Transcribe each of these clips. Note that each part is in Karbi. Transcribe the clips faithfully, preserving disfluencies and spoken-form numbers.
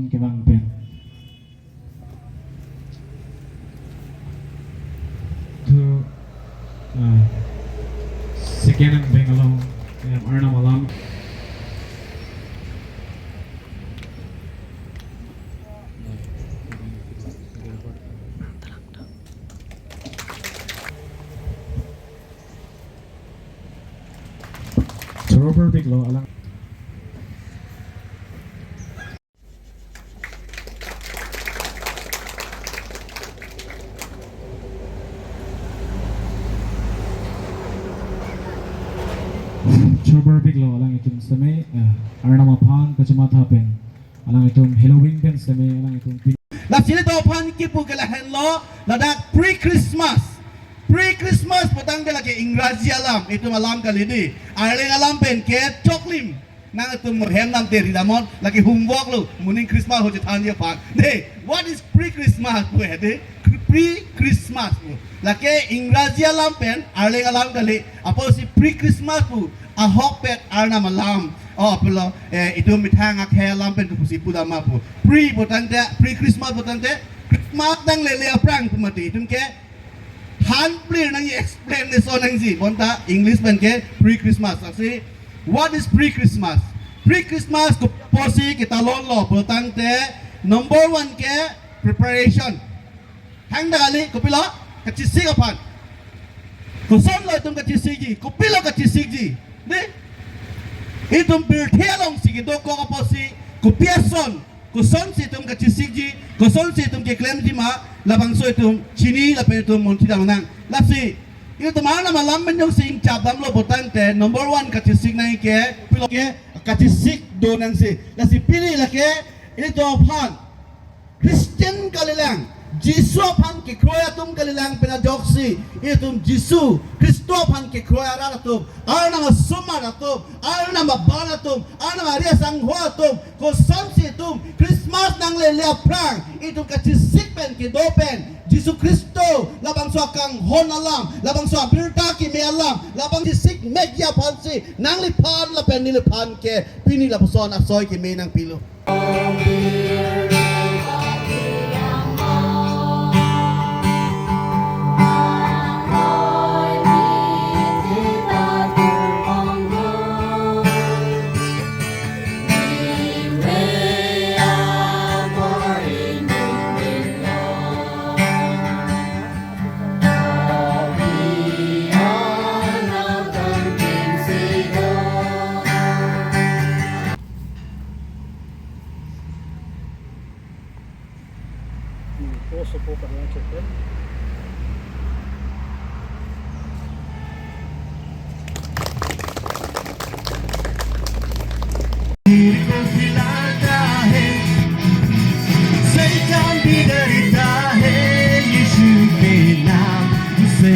Kevang pen. To, uh, second angbeng along, um, Arnam alam. Chorobor piklo alang. Chorobor piklo alanglitum seme, eh, Arnam aphan kachematha pen alanglitum Halloween pen seme alanglitum pi- Lasi ilitum aphan kipu ke lahenlo, ladak pre-Christmas. Pre-Christmas putangte lake Ingraji alam, itum alam kali dei. Arleng alam pen ke choklim. Nangtum hem namte ridamnon, lake homework lo, moning Christmas ho chethanji aphan. Dei, what is pre-Christmas pu he dei? Pre-Christmas pu. Lake Ingraji alam pen, Arleng alam kali, apotsi pre-Christmas pu, ahokpet Arnam alam. Oh, pulo, eh, itum methang akhei alam pen pusi pudam ma pu. Pre putangte, pre-Christmas putangte, Christmas nanglele aphrang pu mati. Itum ke, han plir nang explain ni so nangji. Bonta English pen ke pre-Christmas. Lasi, what is pre-Christmas? Pre-Christmas koposi ketalonlo putangte number one ke preparation. Hang dak kali, kopilo? Kachesik aphan. Kosonlo itum kachesikji? Kopilo kachesikji? Dei? Itum pirthe alongsi kedokok apotsi, kopi ason, kosonsi itum kachesikji, kosonsi itum keklemji ma, labangso itum chini lapen itum monthi dam nang. Lasi, itum Arnam alam pen jongsi ingchap damlo putangte, number one kachesik nang ke, kopilo ke, kachesik do nangsi. Lasi pini lake, ilitum aphan Christian kalilang, Jisu aphan kekroi atum kalilang pen ajoksi, itum Jisu Khristo aphan kekroi arat atum, Arnam asomar atum, Arnam aban atum, Arnam ari asangho atum, kosonsi itum Christmas nanglele aphrang, itum kachesik pen kedo pen, Jisu Khristo, labangso akanghon alam, labangso abirta keme alam, labang chesik mekji aphansi, nangliphan lapen neliphan ke, pini lapuson asoi keme nangpilo. को फैलाता है, शैतान भी डरता है यीशु के नाम से।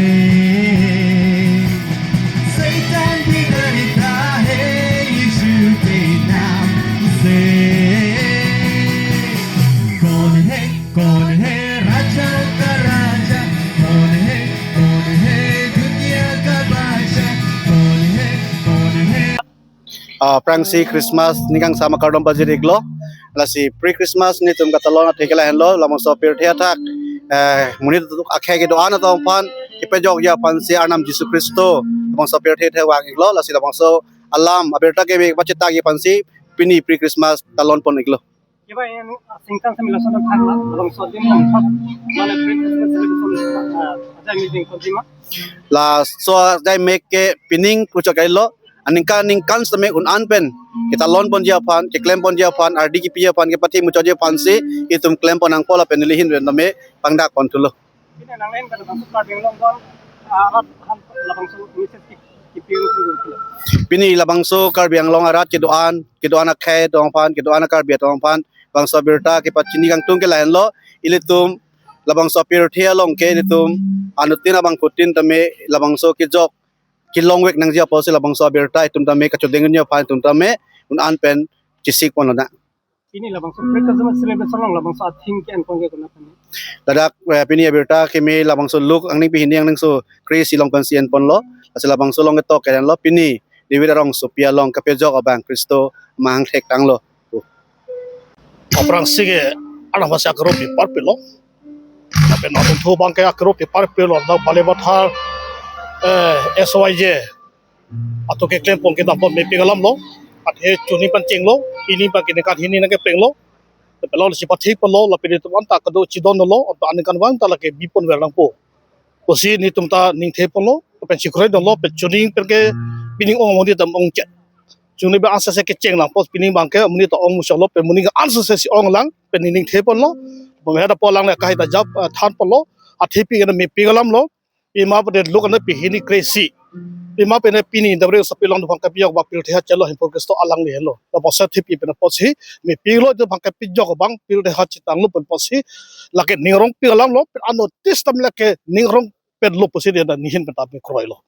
शैतान भी डरता है यीशु के नाम से। कौन है, कौन है राजाओं का राजा? कौन है, कौन है दुनिया का बादशाह? कौन है, कौन है? Ah, aphrangsi Christmas ning kangsam akardom pajir-iklo. Lasi pre-Christmas nelitum katalon athe ke lahenlo, labangso pirthe athak, eh, monit akhei kedo-an atum aphan kepajokji aphansi Arnam Jisu Khristo labangso pirthe thek vang-iklo, lasi labangso alam abirta keme pachetakji aphansi pini pre-Christmas talon pon-iklo. Kiba anu, ah, singkan sambil langsung thang la, labangso adim nangthot, mane pre-Christmas celebration, ah, ajai mek ding kontima. Laso ajai mek ke pining puchot kailo, aningkan ningkan sitame un-an pen ketalon ponji aphan, keklem ponji aphan, ardi kepiji aphan, kepathe muchotji aphansi itum klem pon nangpo lapen neli ahin pen tame pangdak pon thulo. Pini nanglen kan labangso Karbi Anglong don, ah, arat han labangso message ki, kipi un thulo. Pini labangso Karbi Anglong arat kedo-an, kedo-an akhei atum aphan, kedo-an Karbi atum aphan, labangso abirta kepachini kangtung ke lahenlo, ilitum labangso pirthe along ke ilitum anuttin abangphutin tame labangso kejok kelongvek nangji apotsi labangso abirta itum tame kachodengji aphan itum tame un-an pen chesik ponlonang. Pini labangso pre-Christmas celebration along labangso a-theme ke-en pon ke konat pen? Ladak, eh, pini abirta keme labangso Luke angdengpi hini angdengso kre-isi along pensi en ponlo. Lasi labangso along ketok ke-enlo, pini David arongsopi along kepajok abang Khristo amahang thektanglo. Aphrangsi ke arnam aphansi akero pipar pilo. Lapen atum thu abang ke akero pipar pilo, dak Balipathar, eh, S Y J atum keklempon kedam pon mepik alam lo. Athe chuni pen chenglo, pini pen ke ningkan hini nangkeplenglo. Lapen lo si pathik pon lo, lapen itum anta kado chidon lo, aningkan vang ta lake bipon ver nangpo pusi netum ta ningthe ponlo, pen chikroi donlo, pen chuni pen ke pining ong amonit ta ongchet. Chuni pen ansose kecheng lang pos pining abang ke amonit ta ong muchotlo, pen amonit ke ansose si ong lang, pen ningthe ponlo. Pemehada po lang le kahai ta jap, eh, than ponlo. Athe pini ke mepik alam lo. Pima pen luk ane pini hini kre-isi. Pima pen pini Dabri Usapi along abang kepijok abang pirthe hachelo Hemphu Khristo alangli henlo. Lapuson athe pini pen pusi mepik lo, itum abang kepijok abang pirthe hachitanglo pen pusi lake ning rongpik alam lo, pen anotis tam lake ning rong pen lo pusi dia ning ahin pen ta me kroilo.